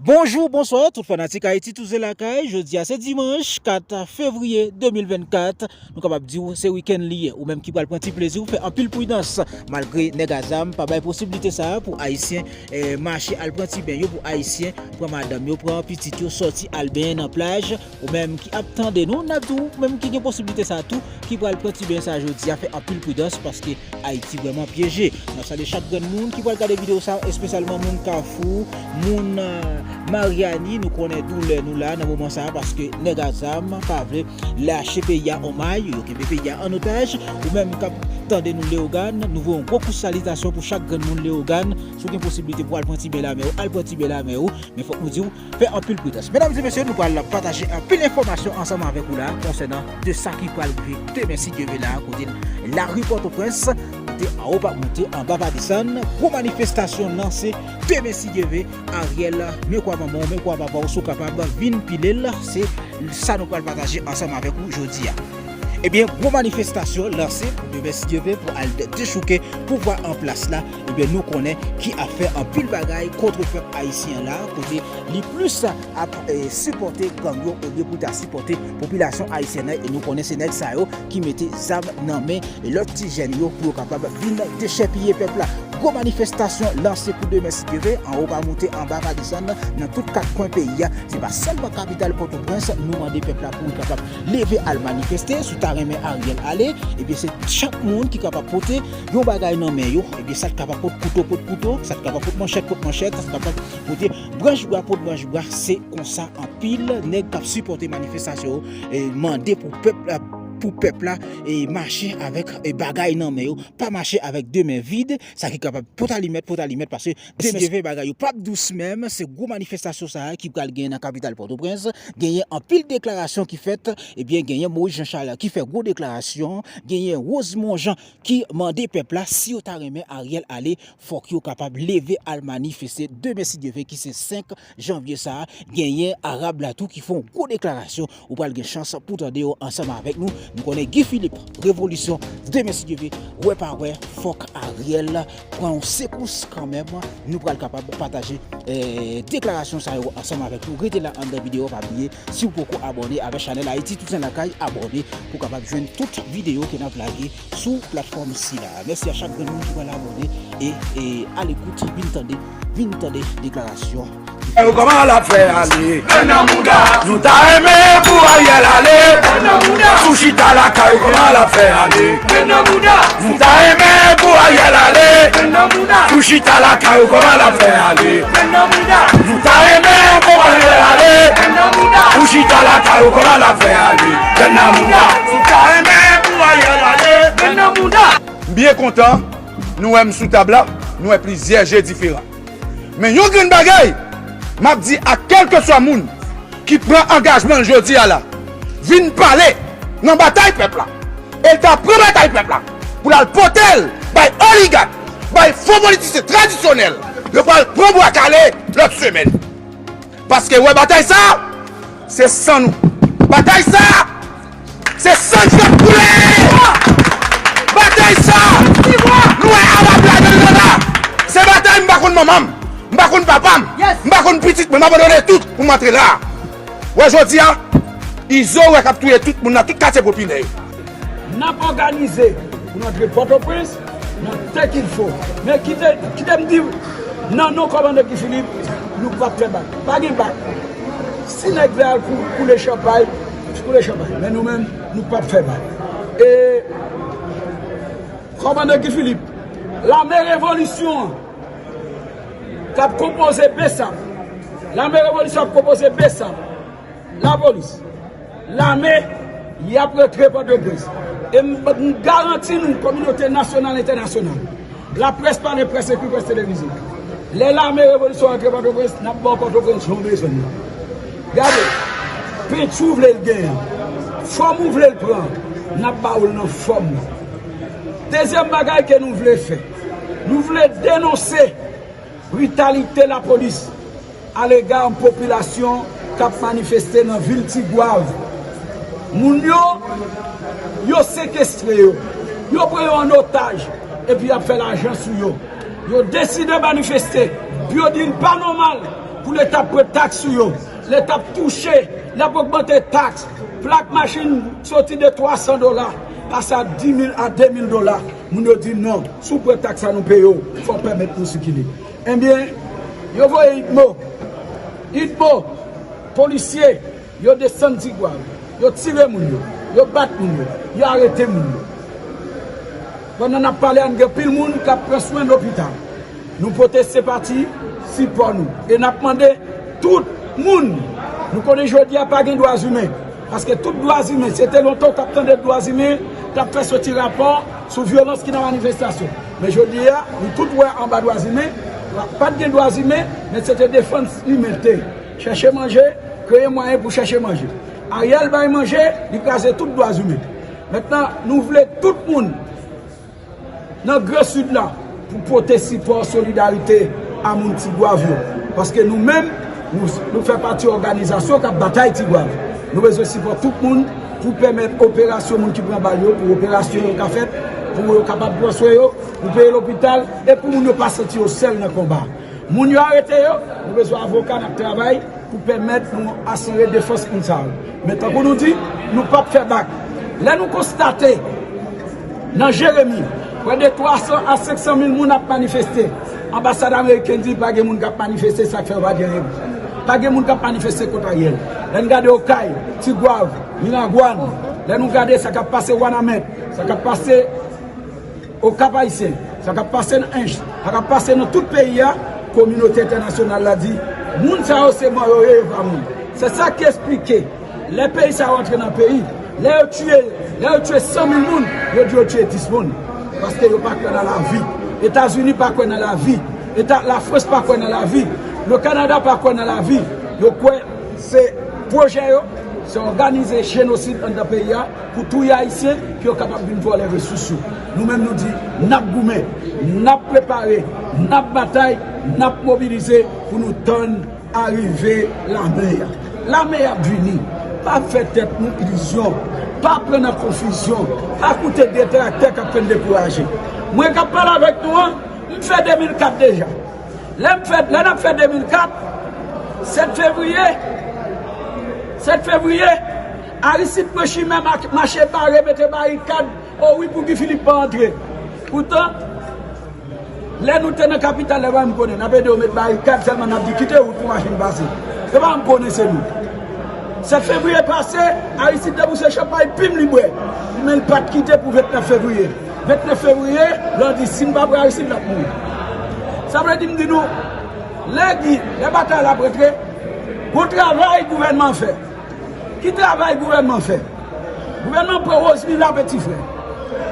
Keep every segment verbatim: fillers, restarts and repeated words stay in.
Bonjou, bonswa, tout fanatik Ayiti Tousen Lakay. Jodi a se dimanch kat fevriye de mil vennkat. Nou kapab di w se wikenn li ye. Ou menm ki pral pran ti plezi w, fè anpil pridans. Malgre nèg a zam pa bay posiblite sa a pou Ayisyen eh, mache al pran ti ben yo, pou Ayisyen pran madanm yo, pran pitit yo, sòti al benyen nan plaj. Ou menm ki ap tande nou, n ap di w, ou menm ki gen posiblite sa a tou, ki pral pran ti ben sa a jodi a, fè anpil pridans paske Ayiti vrèman pyeje. N ap salye chak grenn moun ki pral gade videyo sa a, espesyalman moun Kafou, moun eh, Maryani. Nou konnen doulè nou la nan moman sa a paske nèg a zam pa vle lache peyi a an may, yo kenbe peyi a an otaj. Ou menm k ap tande nou Leyogàn, nou voye yon gwo kou salitasyon pou chak grenn moun Leyogàn. Si w gen posiblite pou al pran ti ben lanmè w, al pran ti ben lanmè w. Men fòk nou di w, fè anpil pridans. Medam e mesye, nou pral pataje anpil enfòmasyon ansanm avèk ou la konsènan de sa ki pral rive demen si Dye ve la, kote lari Pòtoprens, kote anwo p ap monte, anba pa desann, gwo manifestasyon lanse demen si Dye ve, Ariel, men kwa manman w, men kwa papa w, si w kapab vin pile l, se sa nou pral pataje ansanm avèk ou jodi a. Ebyen, gwo manifestasyon lanse pou demen si Dye ve pou al dechouke pouvwa an plas la. Ebyen, nou konnen ki ap fè anpil bagay kont pèp ayisyen an la, kote li plis ap eh, sipòte gang yo olye pou ta sipòte popilasyon ayisyèn nan. E nou konnen se nèg sa yo ki mete zam nan men lòt ti jèn yo pou yo kapab vin dechèpiye pèp la. Gwo manifestasyon lanse pou demen si Dye ve, anwo pa monte, anba pa desann, nan tout kat kwen peyi a. Se pa sèlman kapital Pòtoprens, nou mande pèp la pou l kapab leve al manifeste. Si w ta renmen Ariel ale, ebyen se chak moun ki kapab pote yon bagay nan men yo. Ebyen sa t kapab pot kouto, pot kouto, sa t kapab pot manchèt, pot manchèt, sa t kapab pote branch bwa, pot branch bwa. Se konsa anpil nèg k ap sipòte manifestasyon yo eh, mande pou pèp la, pou pèp la eh, mache avèk eh, bagay nan men yo, pa mache avèk de men vid, sa ki kapab pot alimèt, pot alimèt, paske demen si Dye ve bagay yo p ap dous menm. Se gwo manifestasyon sa a ki pral genyen nan kapital Pòtoprens. Genyen anpil deklarasyon ki fèt, ebyen genyen Moïse Jean Charles ki fè gwo deklarasyon, genyen Rosemond Jean ki mande pèp la, si yo ta renmen Ariel ale, fòk yo kapab leve al manifeste demen si Dye ve, ki se senk janvye sa a. Genyen Arab la tou ki fè yon gwo deklarasyon. Ou pral gen chans pou tande yo ansanm avèk nou. Nou konnen Guy Philippe, revolisyon demen si Dye ve, wè pa wè, fòk Ariel pran yon sekous kanmenm. Nou pral kapab pataje eh, deklarasyon sa yo ansanm avèk nou. Rete la anndan videyo, pa bliye, si w poko abòne avèk chanèl Ayiti Tousen Lakay, abòne pou kapab jwenn tout videyo ke n ap lage sou platfòm sila. Mèsi a chak grenn moun ki pral abòne e, e alekout, vin tande, vin tande deklarasyon. Yo kòman l ap fè ale? Nou ta renmen pou Ariel ale. Sou chita lakay ou kòman l ap fè ale? Nou ta renmen pou Ariel ale. Sou chita lakay ou kòman l ap fè ale? Nou ta renmen pou Ariel ale. Sou chita lakay ou kòman l ap fè ale? Nou ta renmen pou Ariel ale. M byen kontan nou wè m sou tab la, nou wè plizyè je diferan. Men yon grenn bagay, m ap di a kèlkeswa moun ki pran angajman l jodi a la, vin pale nan batay pèp la. E l ta pran batay pèp la pou l al pote l bay oligak, bay fo politisyen tradisyonèl. Yo pral pran bwa kale lòt semèn. Paske wè batay sa, se san nou. Batay sa, se san ki ap koule. Batay sa, nou wè Arab la nan la. Se batay m pa konn manman m, m pa konn papa m, m pa konn pitit mwen, m abandone tout pou m antre la. Wè jodi a, Izo wè k ap touye tout moun nan tout katye popilè yo. N ap òganize pou n antre Pòtoprens nan tè kil fo. Men kite, kite m di, nan non kòmandan Guy Philippe, nou p ap fè bak. Pa gen bak. Si nèg vle al kou-, koule chanpay, koule chanpay. Men nou menm, nou p ap fè bak. E kòmandan Guy Philippe, lame revolisyon an k ap konpoze BSAP, lame revolisyon ap konpoze BSAP, lapolis, lame, y ap rantre Pòtoprens. E m, m garanti nou, kominote nasyonal, entènasyonal, laprès pale, près ekri, près televize, lè lame revolisyon rantre Pòtoprens, n ap ba w Pòtoprens jan w bezwen l. Gade, penti w vle l genyen, fòm ou vle l pran, n ap ba w l nan fòm nan. Dezyèm bagay ke nou vle fè, nou vle denonse britalite lapolis alega yon popilasyon k ap manifeste nan vil Tigwav. Moun yo, yo sekestre yo, yo pran yo an otaj, epi y ap fè lajan sou yo. Yo deside manifeste, pou yo di l pa nòmal Pou Leta pran taks sou yo. Leta ap touche, l ap ogmante taks. Plak machin soti de twa san dola, pase a dis mil a de mil dola. Moun yo di non, si w pran taks sa nou peye w, fò w pèmèt nou sikile. Ebyen, yo voye UTMO. UTMO, polisye, yo desann Tigwav. Yo tire moun yo, yo bat moun yo, yo arete moun yo. Pandan n ap pale a, n gen pil moun k ap pran swen lopital. Nou pote senpati, sipò nou. E n ap mande tout moun. Nou konnen jodi a pa gen dwa imen. Paske tout dwa imen, se te lontan w t ap tande dwa imen, t ap fè soti rapò sou vyolans ki nan manifestasyon. Men jodi a, nou tout wè anba dwa imen, pa t gen dwa imen, men se te defans imen te. Chèche manje, kreye mwayen pou chèche manje. Ariel bay manje, li kraze tout dwa imen. Mentnan, nou vle tout moun nan Gran Sid la pou pote sipò, solidarite a moun Tigwav yo. Paske nou menm, nou, nou fè pati òganizasyon k ap batay Tigwav. Nou bezwen sipò tout moun pou pèmèt operasyon moun ki pran bal yo, pou operasyon yo ka fèt, pou yo kapab pran swen yo, pou peye lopital, e pou moun yo pa santi yo sèl nan konba. Moun yo arete yo, nou bezwen avoka, n ap travay pou pèmèt nou asire defans moun sa yo. Men tankou nou di, nou p ap fè bak. Lè nou konstate nan Jeremi, prè de twa san a senk san mil moun ap manifeste, anbasad ameriken di pa gen moun k ap manifeste, sa k fè yo pa gen anyen. Pa gen moun k ap manifeste kont Ariel. Lè n gade Okay, Tigwav, Miragwàn, lè nou gade sa k ap pase Wanament, sa k ap pase Okap Ayisyen, sa k ap pase nan Ench, sa k ap pase nan tout peyi a, kominote entènasyonal la di, moun sa yo se mò yo ye, yo pa moun. Se sa ki esplike, lè peyi sa yo antre nan peyi, lè yo tiye, lè yo tiye san mil moun, yo di yo tiye dis moun. Paske yo pa kwè nan lavi. Etazini pa kwè nan lavi. Eta, Lafrans pa kwè nan lavi. Le Kanada pa kwè nan lavi. Yo kwè se pwojè yo, se òganize jenosid anndan peyi a, pou touye Ayisyen, pou yo kapab vin vòlè resous yo. Nou menm nou di, n ap goumen, n ap prepare, n ap batay, n ap mobilize pou nou tann arive lame a. Lame a ap vini. Pa fè tèt nou ilizyon. Pa pran nan konfizyon. Pa koute detraktè k ap fè n dekouraje. Mwen k ap pale avèk nou an, m fè de mil kat deja. Lè m fè, lè n ap fè de mil kat, sèt fevriye, sèt fevriye, Aristide pran chimen, ma-, mache bare, mete barikad, o wi, pou Guy Philippe pa antre. Poutan, lè nou te nan kapital, lè pa m konnen, n ap ede yo met barikad, sèlman n ap di kite wout pou machin pase. Se pa m konnen se nou. Sèt fevriye pase, Aristide te bouse chanpay, pim li bwè. Men l pa t kite pou vennèf fevriye. Vennèf fevriye, lè w di si n pa pran Aristide, l ap mouri. Sa vle di m di nou, lè Guy, lè batay la ap rantre, gon travay gouvènman fè. Ki travay gouvènman fè? Gouvènman pran Rosemila Petit Frère.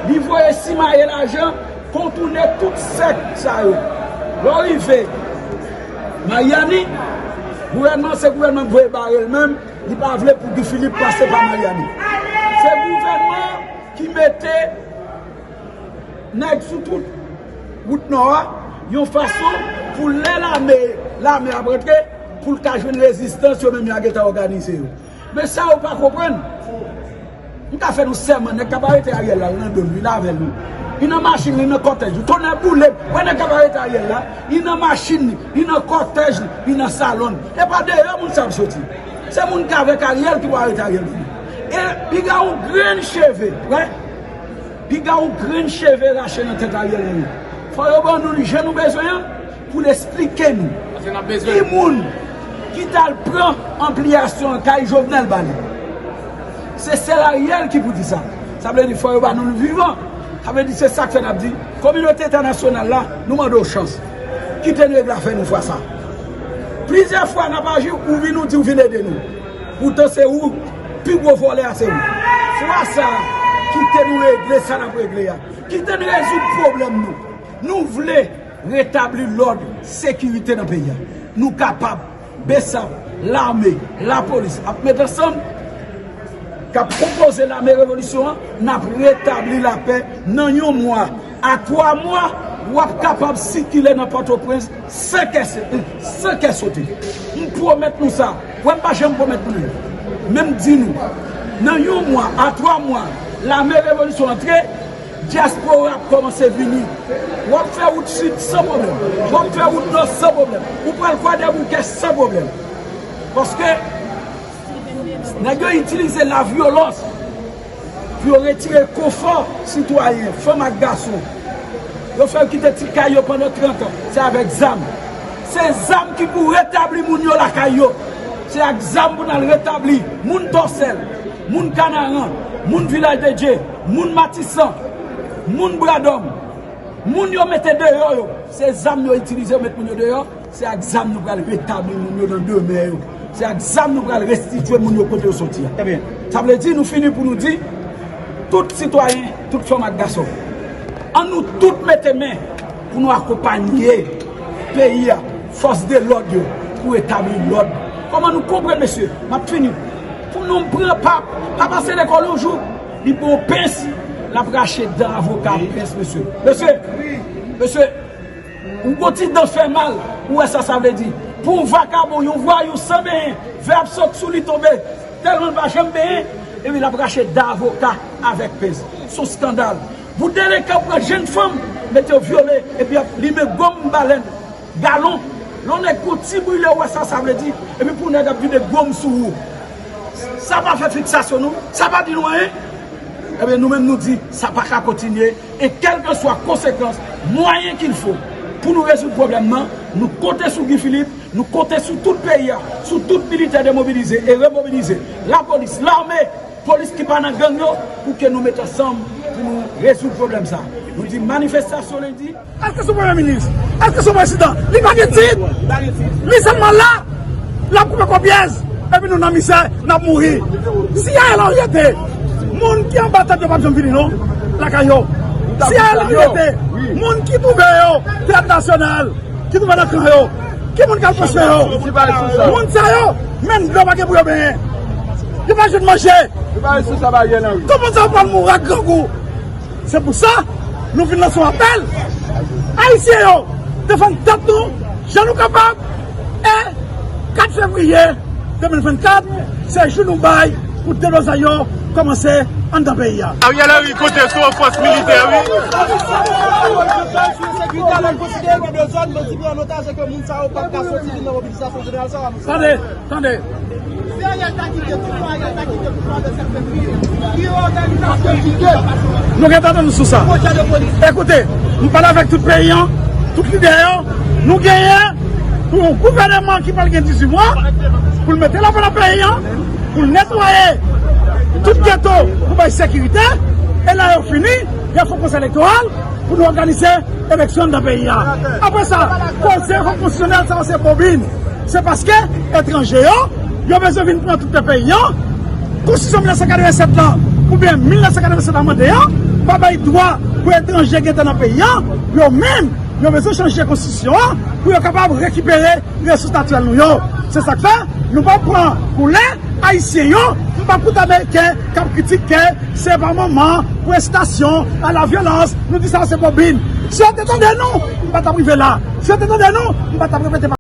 Li voye simaye lajan, kontounen tout sèk sa yo. Lè w rive Maryani, gouvènman, se gouvènman k voye bare l menm, li pa vle pou Guy Philippe pase pa Maryani. Se gouvènman ki mete nèg sou tout wout nò a, yon fason pou lè lame, lame ap rantre, pou l ka jwenn rezistans, yo menm yo gentan òganize yo. Men sa yo pa konprann. M ka fè nou sèman, nèg k ap arete Ariel la, li nan do l, li avè l, wi. Li nan machin, li nan kòtèj, wi. Tonnè boule m, wè nèg k ap arete Ariel la, li nan machin li, li nan kòtèj li, li nan salon l. E pa deyò moun sa ap soti. Se moun k avèk Ariel ki pou arete Ariel vini. E piga yon grenn cheve, wè. Piga yon grenn cheve rache nan tèt Ariel Henry. Fò yo ban nou li jan nou bezwen an pou l esplike nou. Paske n ap bezwen. Ki moun ki t al pran anpliyasyon an kay Jovenel ba li? Se sèl Ariel ki pou di sa. Sa vle di fò yo ba nou li vivan. Sa vle di se sa k fè n ap di kominote entènasyonal la, nou mande w chans. Kite n regle afè nou fwa sa. Plizyè fwa n ap aji, ou vin ou di w vin ede nou. Poutan se ou, pi gwo vòlè a se ou. Fwa sa a, kite nou regle sa n ap regle a. Kite n rezoud pwoblèm nou. Nou vle retabli lòd, sekirite nan peyi a. Nou kapab. Besap, lame, lapolis ap met ansanm, k ap konpoze lame revolisyon an, n ap retabli lapè nan yon mwa. A twa mwa, w ap kapab sikile nan Pòtoprens san kè, san kè sote. M pwomèt nou sa. Wè, m pa janm pwomèt moun anyen. Men m di nou, nan yon mwa a twa mwa, lame revolisyon antre, Dyaspora ap kòmanse vini. W ap fè wout sid san pwoblèm. W ap fè wout nò san pwoblèm. Ou pral Kwadèboukè san pwoblèm. Paske nèg yo itilize lavyolans pou yo retire konfò sitwayen, fanm ak gason. Yo fè yo kite ti kay yo pandan trant an. Se avèk zam. Se zam ki pou retabli moun yo lakay yo. Se ak zam pou n al retabli moun Tòsèl, moun Kanaran, moun Vilaj de Dye, moun Matisan, moun Bradòm, moun yo mete deyò yo. Se zam yo itilize yo met moun yo deyò. Se ak zam nou pral retabli moun yo nan demen yo. Se ak zam nou pral restitye moun yo kote yo soti a. Trè byen. Sa vle di nou fini pou nou di, tout sitwayen, tout fanm ak gason, ann nou tout mete men pou nou akonpanye peyi a, fòs de lòd yo, pou etabli lòd. Kòman nou konprann, mesye? M ap fini. Pou nou pran pa, pa pase lekòl yon jou, li pran yon pens, l ap rache dan avoka ak pens, mesye. Mesye, mesye, ou gon ti dan fè mal, ou wè sa sa vle di. Pou yon vakabon, yon vwayou san benyen, vè ap sot sou li tonbe, tèlman l pa janm benyen, epi l ap rache dan avoka avèk pens. Se yon eskandal. Pou delenkan pran jenn fanm, mete yo vyole, epi ap limen gonm balèn, galon. Lè yon nèg gon ti brile, ou wè sa sa vle di, epi pou nèg ap vide gonm sou ou. Sa pa fè fiksasyon nou, sa pa di nou anyen. Ebyen, nou menm nou di, sa pa ka kontinye, e kèlkeswa konsekans, mwayen qu'il faut, pou nou rezoud pwoblèm nan, nou konte sou Guy Philippe, nou konte sou tout peyi a, sou tout militè demobilize e remobilize, lapolis, lame, polis ki pa nan gang yo, pou ke nou met ansanm pou nou rezoud pwoblèm sa. Nou di manifestasyon lendi. Èske se yon premye minis? Èske se yon prezidan? Li pa gen tit. Li sèlman la. L ap koupe kòb pyès. Epi nou nan mizè, n ap mouri. Si Ariel Henry rete, moun ki anba tèt yo p ap janm vini non lakay yo. Si Ariel Henry rete, moun ki twouve yo teyat nasyonal, ki twouve nan kan yo, ki moun k al pwospe yo? Moun sa yo, menm dlo pa gen pou yo benyen. Yo pa jwenn manje. Tout moun sa yo pral mouri ak grangou. Se pou sa, nou vin lanse yon apèl. Ayisyen yo, defann tèt nou, jan nou kapab. E kat fevriye de mil vennkat, se jou nou bay pou deblozay yo kòmanse anndan peyi a. Ariel Henry konte sou yon fòs militè, wi. Sekirite a konsidere gen de zòn, men si pran an otaj, ke moun sa yo p ap ka soti vin nan mobilizasyon jeneral sa. Tande, tande. Nou gentan tann nou sou sa. Ekoute, m pale avèk tout peyi an, tout lidè yo, nou genyen pou yon gouvèneman ki pral gen dizuit mwa, pou l mete lapè nan peyi an, pou l netwaye tout geto, pou bay sekirite, e lè yo fini, y ap fè yon konsèy elektoral pou nou òganize eleksyon anndan peyi a. Apre sa, koze Kò Konstitisyonèl sa yo se bobin. Se paske etranje yo, yo bezwen vin pran tout tè peyi an. Konstitisyon mil nèf san katrevennsèt la, oubyen mil nèf san katrevennsèt amande an, pa bay dwa pou etranje gentan nan peyi an. Yo menm, yo bezwen chanje konstitisyon an pou yo kapab rekipere resous natirèl nou yo. Se sa k fè, nou p ap pran koulè Ayisyen yo, m p ap koute Ameriken k ap kritike se pa manman pou ensitasyon a la vyolans, nou di sa se bobin. Si yo te tande nou, m pa t ap rive la. Si yo te tande nou, m pa t ap repete